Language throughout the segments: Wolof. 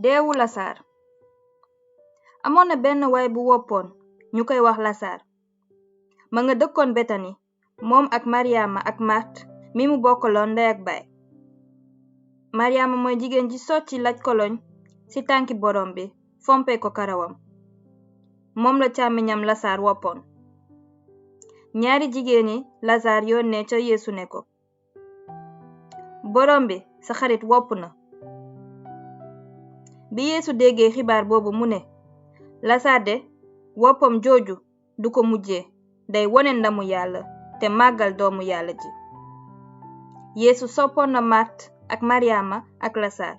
deewu lasaar. amoon na benn waay bu woppoon ñu koy wax lasaar ma nga dëkkoon betani moom ak maryaama ak màrt mi mu bokkaloon ndey ak baay. maryaama mooy jigéen ji sotti laj koloñ ci tànki borom bi fompe ko karawam. moom la càmmiñam lasaar woppoon. ñaari jigéeni lasaar yónnee ca yeesu ne ko, borom bi sa xarit wopp na. bi yeesu déggee xibaar boobu mu ne, lasaar de woppam jooju du ko mujjee, day wone ndamu yàlla te màggal doomu yàlla ji. yeesu soppoon na màrt ak maryaama ak lasaar.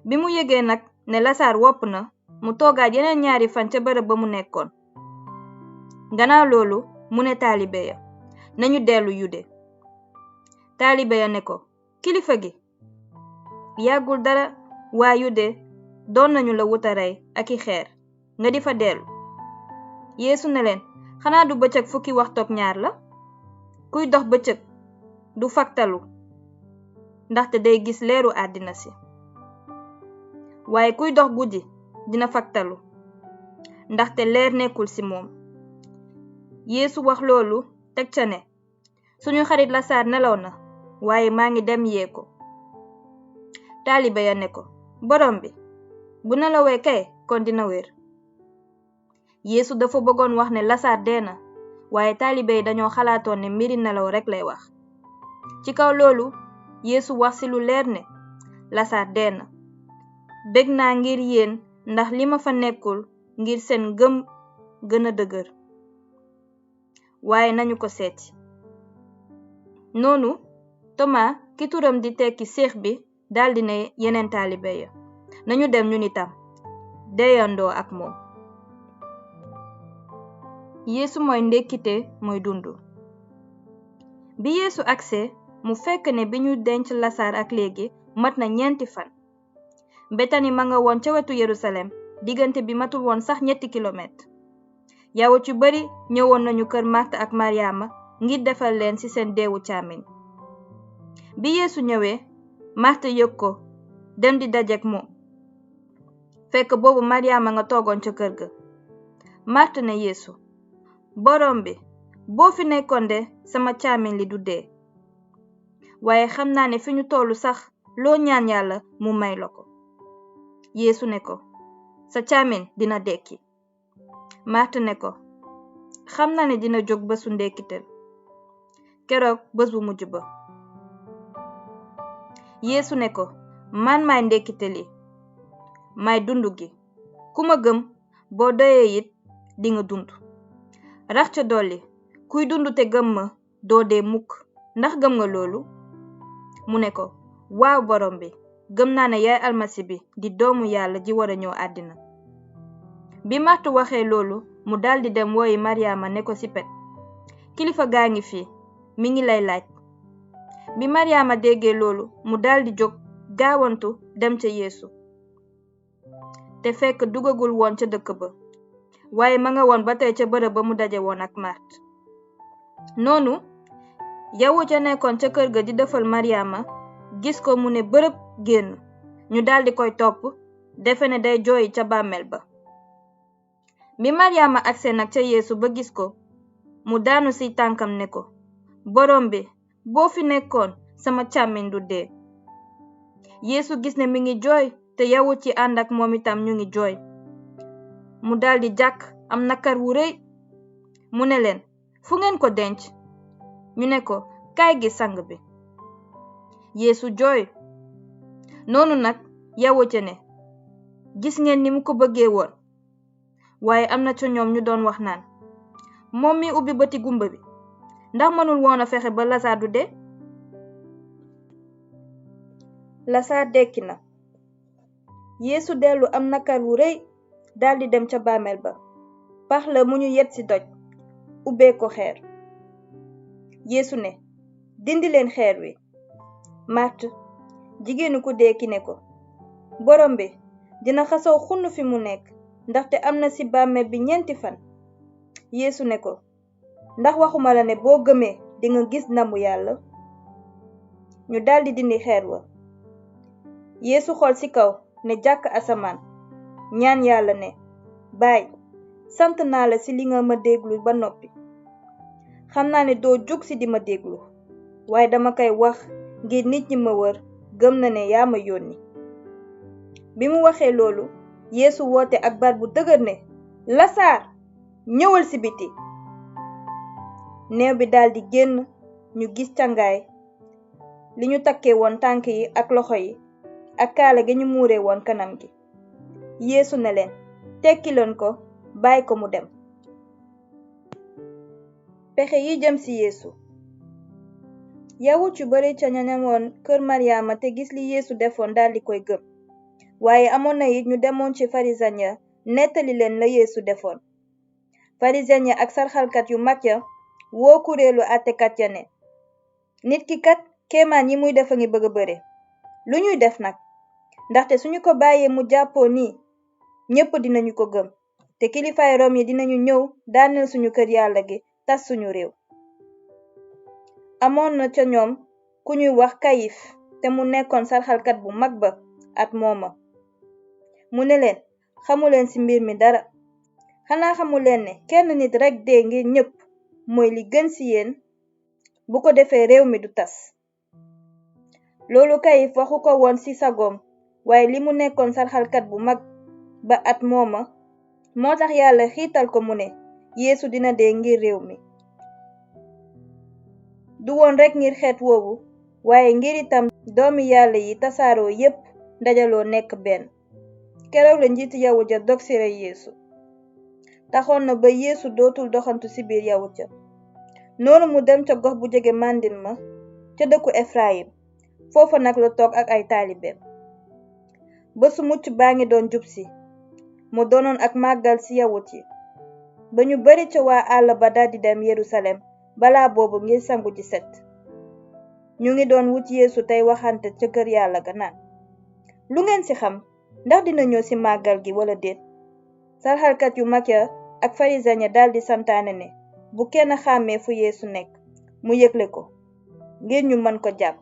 bi mu yëgee nag ne lasaar wopp na, mu toogaat yeneen ñaari fan ca bërëb ba mu nekkoon. gannaaw loolu mu ne taalibe ya, nañu dellu yude. taalibe ya ne ko, kilifa gi, yàggul dara waa yude doon nañu la wuta rey ak i xeer nga di fa dellu. yeesu ne leen, xanaa du bëccëg fukki waxtoog ñaar la? kuy dox bëccëg du faktalu ndaxte day gis leeru àddina si, waaye kuy dox guddi dina faktalu ndaxte leer nekkul ci moom. yeesu wax loolu teg ca ne, suñu xarit lasaar nelaw na, waaye maa ngi dem yee ko. taalibe ya ne ko, borom bi, bu nelawee kay kon dina wér. yeesu dafa bëggoon wax ne lasaar dee na, waaye taalibe yi dañoo xalaatoon ne mbiri nelaw rekk lay wax. ci kaw loolu yeesu wax ci lu leer ne lasaar dee na. bég naa ngir yéen ndax li ma fa nekkul ngir seen gëm gën a dëgër. waaye nañu ko seeti. noonu Tomaa ki turam di tekki séex bi daldi ne yeneen taalibe ya, nañu dem ñun itam deyandoo ak moom. yeesu mooy ndekkite mooy dundu. bi yeesu agsee mu fekk ne bi ñu denc lasaar ak léegi mat na 4 fan. betani ma nga woon ca wetu yerusalem, diggante bi matul woon sax 3 kilomètre. yawut yu bari ñëwoon nañu kër màrt ak maryaama ngir defal leen ci seen deewu càmmiñ. bi yeesu ñëwee, màrt yëg ko dem di dajeek moom. fekk boobu maryaama nga toogoon ca kër ga. màrt ne yeesu, borom bi, boo fi nekkoon de sama càmmiñ li du dee. waaye xam naa ne fi ñu tollu sax loo ñaan yàlla mu may la ko. yeesu ne ko, sa càmmiñ dina dekki. màrt ne ko, xam naa ne dina jóg bésu ndekkitel, keroog bés bu mujj ba. yeesu ne ko, man maay ndekkite li, maay dundu gi. ku ma gëm boo doyee it dinga dund. rax ca dolli, kuy dund te gëm ma doo dee mukk. ndax gëm nga loolu? mu ne ko, waaw borom bi, gëm naa ne yaay almasi bi di doomu yàlla ji war a ñëw àddina. bi màrt waxee loolu mu daldi dem wooyi maryaama ne ko ci pet, kilifa gaa ngi fii, mi ngi lay laaj. bi maryaama déggee loolu mu daldi jóg gaawantu dem ca yeesu. te fekk dugagul woon ca dëkk ba, waaye ma nga woon ba tey ca bërëb ba mu daje woon ak màrt. noonu yawut ya nekkoon ca kër ga di defal maryaama gis ko mu ne bërëb génn, ñu daldi koy topp defe ne day jooyi ca bàmmeel ba. bi maryaama agsee nag ca yeesu ba gis ko, mu daanu ci tànkam ne ko, borom bi, boo fi nekkoon sama càmmiñ du dee. yeesu gis ne mi ngi jooy te yawut yi ànd ak moom itam ñu ngi jooy. mu daldi jàkk am nakar wu rëy. mu ne leen, fu ngeen ko denc? ñu ne ko, kaay gi sang bi. yeesu jooy. noonu nag yawut ya ne, gis ngeen ni mu ko bëggee woon. waaye am na ca ñoom ñu doon wax naan, moom mi ubbi bëti gumba bi ndax mënul woon a fexe ba lasaar du dee. lasaar dekki na. yeesu dellu am nakar wu rëy daldi dem ca bàmmeel ba. pax la mu ñu yet ci doj, ubbee ko xeer. yeesu ne, dindi leen xeer wi. màrt jigéenu ku dee ki ne ko, borom bi, dina xasaw xunn fi mu nekk ndaxte am na ci bàmmeel bi 4 fan. yeesu ne ko, ndax waxuma la ne boo gëmee dinga gis ndamu yàlla. ñu daldi dindi xeer wa. Yeesu xool ci kaw ne jàkk asamaan ñaan Yàlla ne Baay sant naa la ci li nga ma déglu ba noppi. xam naa ne doo jóg ci di ma déglu waaye dama koy wax ngir nit ñi ma wër gëm na ne yaa ma yónni. bi mu waxee loolu Yeesu woote ak baat bu dëgër ne Lasaar ñëwal ci biti. néew bi daldi génn ñu gis càngaay li ñu takkee woon tànk yi ak loxo yi ak kaala gi ñu muuree woon kanam gi. Yeesu ne leen tekki leen ko bàyyi ko mu dem. pexe yi jëm ci Yeesu. yawut yu bari ca ña ñemoon kër Maryaama te gis li Yeesu defoon daldi koy gëm waaye amoon na it ñu demoon ci farisen ya nettali leen la Yeesu defoon. farisen ya ak sarxalkat yu mag ya woo kuréelu àttekat ya ne nit ki kat kéemaan yi muy def a ngi bëgg a bare lu ñuy def nag ndaxte suñu ko bàyyee mu jàppoo nii ñépp dinañu ko gëm te kilifaay Rom yi dinañu ñëw daaneel suñu kër Yàlla gi tas suñu réew. amoon na ca ñoom ku ñuy wax Kayif te mu nekkoon sarxalkat bu mag ba at mooma. mu ne leen xamuleen ci mbir mi dara xanaa xamuleen ne kenn nit rekk dee ngir ñépp mooy li gën ci yéen bu ko defee réew mi du tas. loolu Kayif waxu ko woon ci sagoom waaye li mu nekkoon sarxalkat bu mag ba at mooma moo tax Yàlla xiital ko mu ne Yeesu dina dee ngir réew mi. du woon rekk ngir xeet woowu waaye ngir itam doomi Yàlla yi tasaaroo yépp dajaloo nekk benn. keroog la njiitu yawut ja dog ci rey Yeesu. taxoon na ba Yeesu dootul doxantu ci biir yawut ja. noonu mu dem ca gox bu jege màndin ma ca dëkku Efrayim foofa nag la toog ak ay taalibeem. bésu mucc baa ngi doon jub si mu doonoon ak màggal ci yawut yi ba ñu bari ca waa àll ba daldi dem Yerusalem balaa boobu ngir sangu ji set. ñu ngi doon wut Yeesu tey waxante ca kër Yàlla ga naan lu ngeen ci xam ndax dina ñëw ci màggal gi walla déet. sarxalkat yu mag ya ak farisen ya daldi santaane ne bu kenn xàmmee fu Yeesu nekk mu yëgle ko ngir ñu mën ko jàpp.